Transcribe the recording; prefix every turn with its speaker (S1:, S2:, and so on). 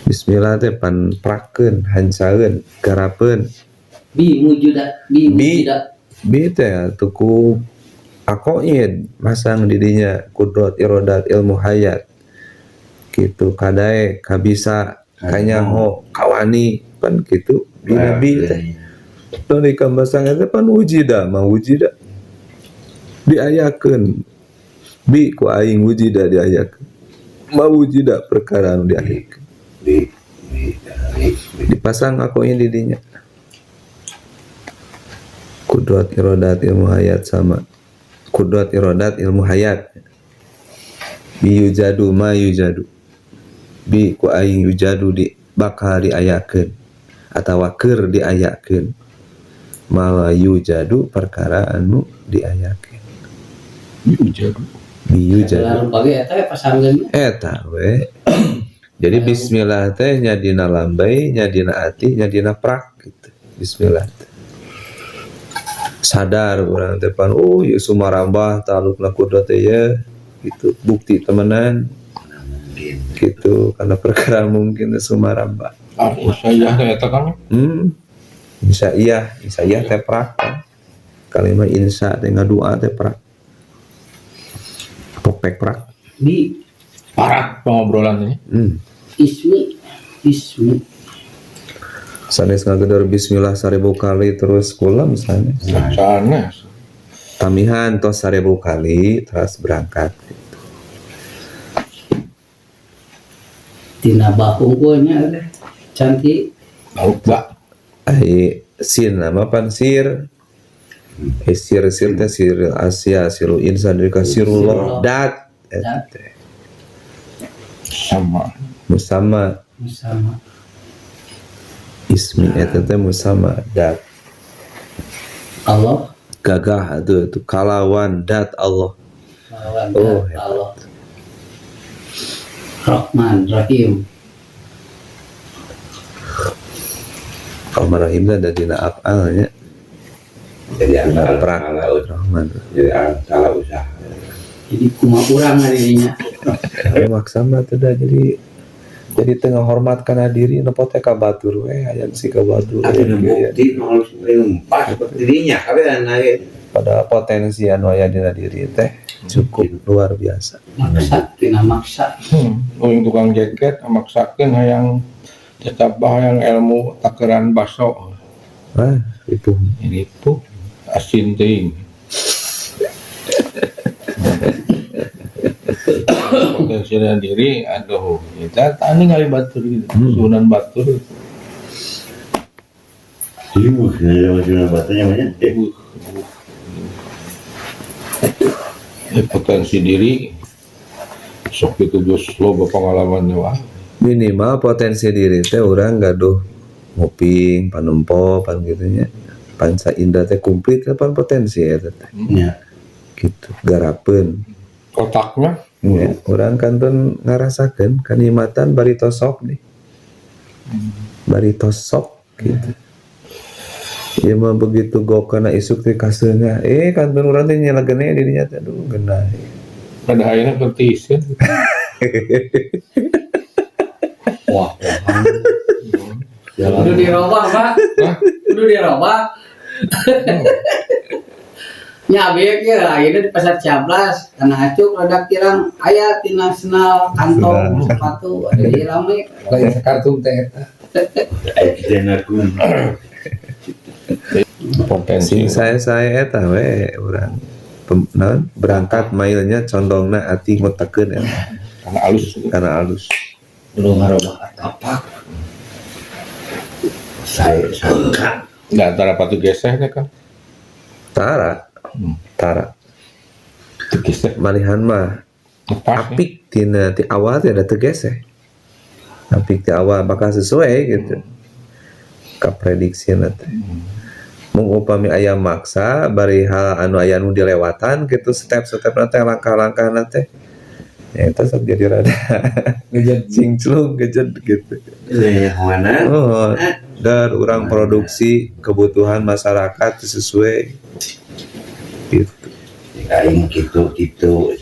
S1: Bismillah teh pan prakeun, hancaeun, garapeun.
S2: Bi mujuda, bi mujuda.
S1: Bi teh atuh ku aqoid masang didinya kudrat irodat ilmu hayat. Gitu kadae kabisa kanyaho kawani pan kitu dina bi teh. Tadi masang eta pan wujida mah wujida diayakeun bi ku aing wujida diayakeun ma wujida perkara anu diayakeun dipasang akunya di dinya kudrat irodat ilmu hayat sama kudrat irodat ilmu hayat bi yujadu ma yujadu bi ku aing yujadu di bakal diayakeun atawa keur diayakeun ma yujadu perkara anu diayakeun
S3: yujadu
S1: bi yujadu eta we. Jadi bismillah teh nya dina lambai, nya dina ati, nya dina prak gitu. Bismillah teh. Sadar urang teh pan oh ieu sumarambah talukna kudrat teh ye gitu bukti temenan gitu karena perkara mungkin sumarambah.
S3: Ah, saya teh eta kan.
S1: Insya iya teh prak kan. Kalimat insya teh ngadua teh prak. Pokpek prak.
S2: Di
S3: parat pengobrolan ini.
S2: Ismi
S1: Sanes ngagedor bismillah 1000 kali terus kula misalnya.
S3: Sanes.
S1: Tamihan tos 1000 kali terus berangkat gitu.
S2: Tina bahungkulnya teh cantik.
S3: Ba.
S1: Ai sin nama pan sir. Sir sir teh sir Asia siru insan dari sirullah dat. Dat.
S3: Sama
S1: musama
S2: musama
S1: ismi eta teh musama dat
S2: Allah
S1: gagah atuh itu kalawan dat Allah
S2: kalawan
S1: oh,
S2: dat Allah Rahman Rahim
S1: Rahman Rahim teh ada dina af'al nya
S4: jadi
S1: prak Rahman
S4: jadi salah usaha
S2: jadi kumaha urang dirinya
S1: maksa mah teh jadi tengah hormat kana diri nepo teh ka batur we hayang si ka batur
S4: atuh bukti 0,4 dirinya kabeh aya
S1: pada potensi anu aya dina diri teh cukup luar biasa
S2: maksa tina maksa
S3: uing tukang jaket maksakeun hayang tetap hayang ilmu takeran baso
S1: ah itu
S3: ripuh asin teuing potensi diri aduh kita tani ngali batur gitu sunan batur
S4: ibu sunan baturnya banyak
S3: potensi diri sok itu geus loba pengalamannya wah
S1: minimal potensi diri teh urang gaduh nguping panempo pan gitunya panca indra teh komplit pan potensi eta teh
S4: nya
S1: gitu garapeun
S3: otaknya
S1: ya, orang kantun ngarasakeun kanikmatan bari tosok nih bari tosok gitu ya mah begitu gokana isuk teh kaseungah kantun urang teh nyelagene dirinya teh aduh geunah
S3: pada akhirnya ketisin
S2: wah udah dirobah Pak udah dirobah nyabek ya akhirnya di pasar Ciablas karena acuk rada kirang aya tina senal kantong sepatu ada di rame
S5: kayak sekartung teh eta
S3: potensi
S1: saya eta we urang berangkat mailnya condongna ati ngotekeun eta
S3: karena alus
S1: karena alus
S2: belum ngarobah tapak
S4: saya sangka
S3: nggak antara patu geseh teh kan
S1: tara tara
S3: tegeseh
S1: malihan mah apik tina ti awal teh ada tegeseh apik ti awal bakal sesuai gitu ka prediksina teh mung upami aya maksa bari hal anu aya nu dilewatan gitu step-step teh langkah-langkahna teh ya eta sok jadi rada
S5: ngejed
S1: cingclung ngejed gitu
S4: mana
S1: oh dan urang produksi kebutuhan masyarakat sesuai gitu
S4: aing gitu-gitu